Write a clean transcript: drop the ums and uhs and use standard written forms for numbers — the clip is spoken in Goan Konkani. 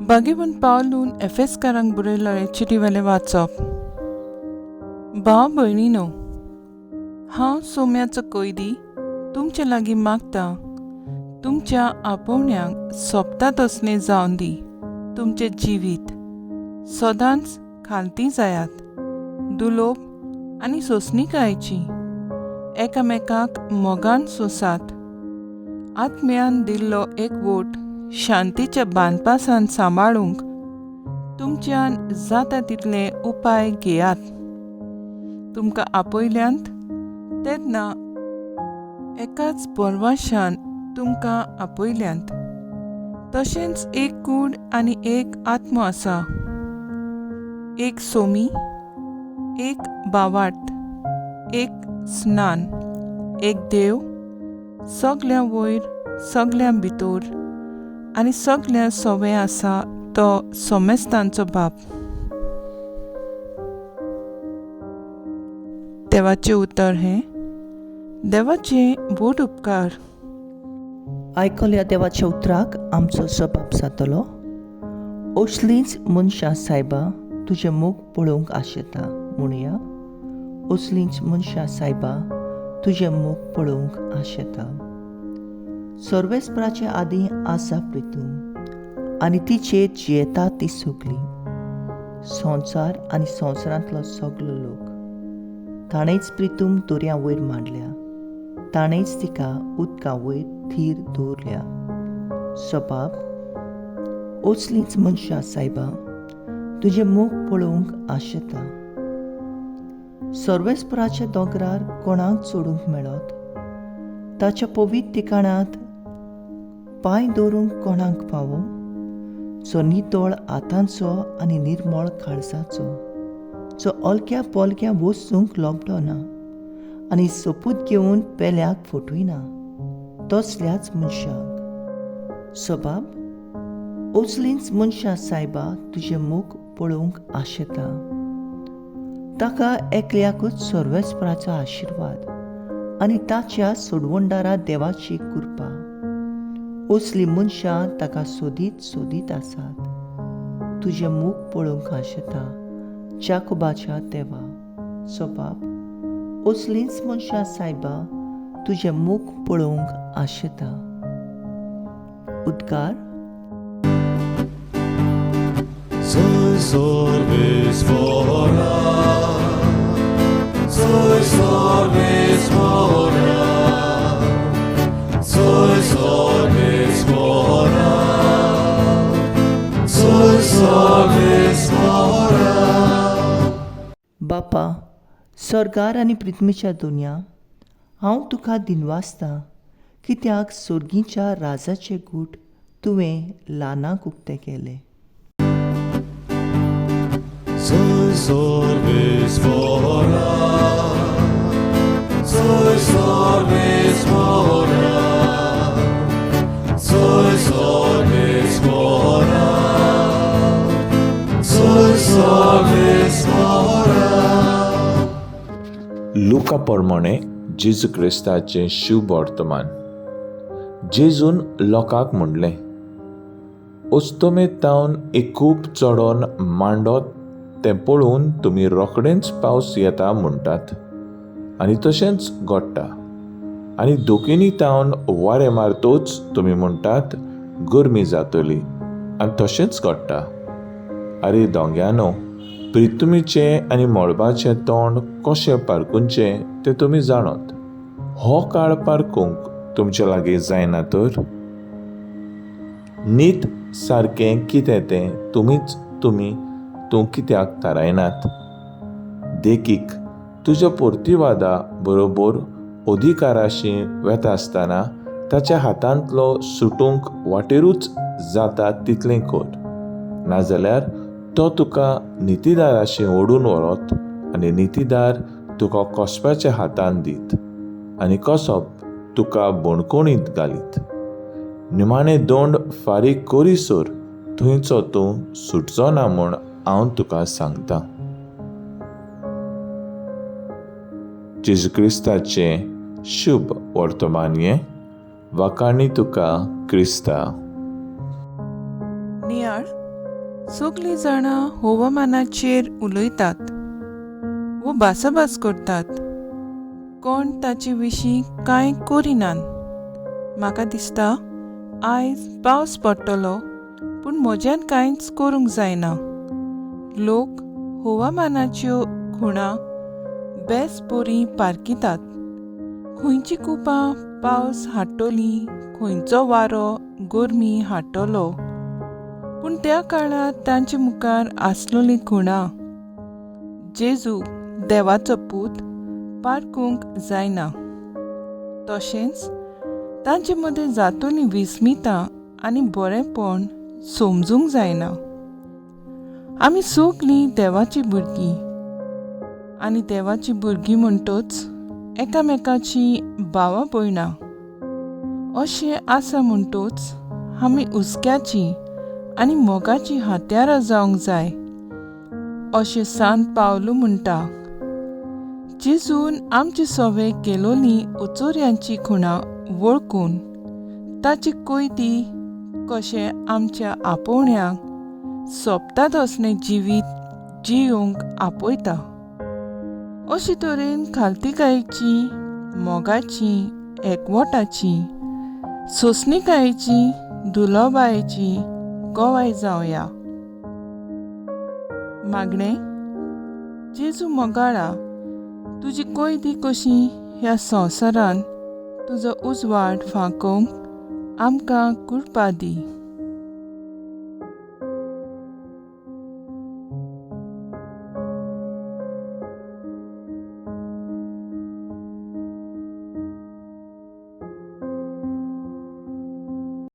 भाग्यवंत पावलून एफेसकारांक बरयल्ले चिटीवेलें वाचप. भाव भयणीनो, हांव सोम्याचो कैदी तुमचे लागीं मागता, तुमच्या आपोवण्यांक सोबता तसलें जावन दी. तुमचें जिवीत सदांच खालती जायात, दुलोब आनी सोंसणीकायेची, एकामेकाक मोगान सोंसात. आत्म्यान दिल्लो एकवट शांतीच्या बांदपासान सांबाळूंक तुमच्यान जाता तितले उपाय घेयात. तुमकां आपयल्यांत तेन्ना एकाच परवाशान तुमकां आपयल्यांत. तशेंच एक कूड आनी एक आत्मो आसा, एक सोमी, एक भावार्थ, एक स्नान, एक देव, सगल्यां वयर, सगल्यां भितर आनी सगल्यां सोवें आसा तो सोमेस्तांचो बाप. देवाचें उतर हें देवाचें व्हड उपकार. आयकल्या देवाच्या उतराक आमचो जबाब जातलो. असलींच मनशां सायबा तुजें मुख पळोवंक आशेता म्हणुया. असलींच मनशां सायबा तुजें मुख पळोवंक आशेता. सर्वेस्पराचे आदीं आसा प्रितूम आनी तिचेर जियेता ती सगली, संवसार आनी संवसारांतलो सगलो लोक. ताणेंच प्रितूम दर्या वयर मांडल्या, ताणेंच तिका उदका वयर थीर दवरल्या. सबाब असलींच मनशां सायबा तुजें मुख पळोवंक आशेता. सर्वेस्पराच्या दोंगरार कोणाक चडूंक मेळत? ताच्या पवित्र ठिकाणांत पांय दवरूंक कोणाक पावो? जो नितळ हातांचो आनी निर्मळ काळजाचो, जो अलक्या पोलक्या वस्तूंक लोबडो ना आनी सोपूत घेवन पेल्याक फटयना, तसल्याच मनशाक. सबाब असलींच मनशां सायबा तुजें मुख पळोवंक आशेता. ताका एकल्याकूच सर्वेस्पराचो आशिर्वाद आनी ताच्या सोडवणदारा देवाची कृपा. असलीं मनशां ताका सोदीत सोदीत आसात. तुजें मुख पळोवंक आशेता जाकोबाच्या देवा. सबाब असलींच मनशां सायबा तुजें मुख पळोवंक आशेता. उद्गार. बापा स्वर्गार आनी पृथ्वीच्या दुनिया, हांव तुका दिनवासता कित्याक सोर्गीच्या राजाचे गूट तुवें ल्हानाक उक्ते केले. लुका प्रमाणे जेजू क्रिस्ताचें शुभ वर्तमान. जेजून लोकांक म्हणलें, अस्तमे तावन एकूप चडोन मांडत तें पळोवन तुमी रोखडेंच पावस येता म्हणटात आनी तशेंच घडटा. आनी दोकिनी तावन वारें मारतोच तुमी म्हणटात गरमी जातली आनी तशेंच घडटा. आरे दोंग्यानो, प्रितुमीचें आनी मळबाचें तोंड कशें पारखुचें तें तुमी जाणत. हो काळ पारखूंक तुमचे लागीं जायना तर? नीत सारकें कितें तें तुमीच तुमी तूं कित्याक थारायनात? देखीक, तुज्या पोर्तिवादा बरोबर अधिकाराशी वेता आसतना ताच्या हातांतलो सुटूंक वाटेरूच जाता तितलें कर, नाजाल्यार तो तुका नितीदाराशी ओडून व्हरत आनी नितीदार तुका कसप्याच्या हातान दीत आनी कसप तुका बणकोणीत घालीत. निमाणें दोंड फारीक करीसर थंयचो तूं सुटचो ना म्हूण हांव तुका सांगता. जेजू क्रिस्ताचें शुभ वर्तमान हें. वाखाणी तुका क्रिस्ता. नियाळ. सगलीं जाणां हवामानाचेर उलयतात वो भासाभास करतात. कोण ताचे विशीं कांय करिनात. म्हाका दिसता आयज पावस पडटलो, पूण म्हज्यान कांयच करूंक जायना. लोक हवामानाच्यो खुणा बेस बरीं पारखितात. खंयची कुपां पावस हाडटली, खंयचो वारो गरमी हाडटलो, पूण त्या काळार तांचे मुखार आसलोली खुणा जेजू देवाचो पूत पारखूंक जायना. तशेंच तांचे मदें जातोली विस्मितां आनी बरेंपण समजूंक जायना. आमी सगलीं देवाचीं भुरगीं आनी देवाचीं भुरगीं म्हणटच एकामेकाची भावा भयणां अशें आसा. म्हणटच आमी हुस्क्याची आनी मोगाची हत्यारां जावंक जाय अशें सांत पावलू म्हणटा. जेजून आमचे सवे केलोली उचोऱ्यांची खुणां वळखून ताची कोयती कशें आमच्या आपोवण्याक सोंपतात असलें जिवीत जियोंक आपयता. अशे तरेन खालतीकायेची, मोगाची, एकवटाची, सोंसणीकायेची, दुलोबायेची गवाय जावया. मागणें. जेजू मोगाळा, तुजी कोयती कशी ह्या संवसारान तुजो उजवाड फांकोवंक आमकां कृपा दी.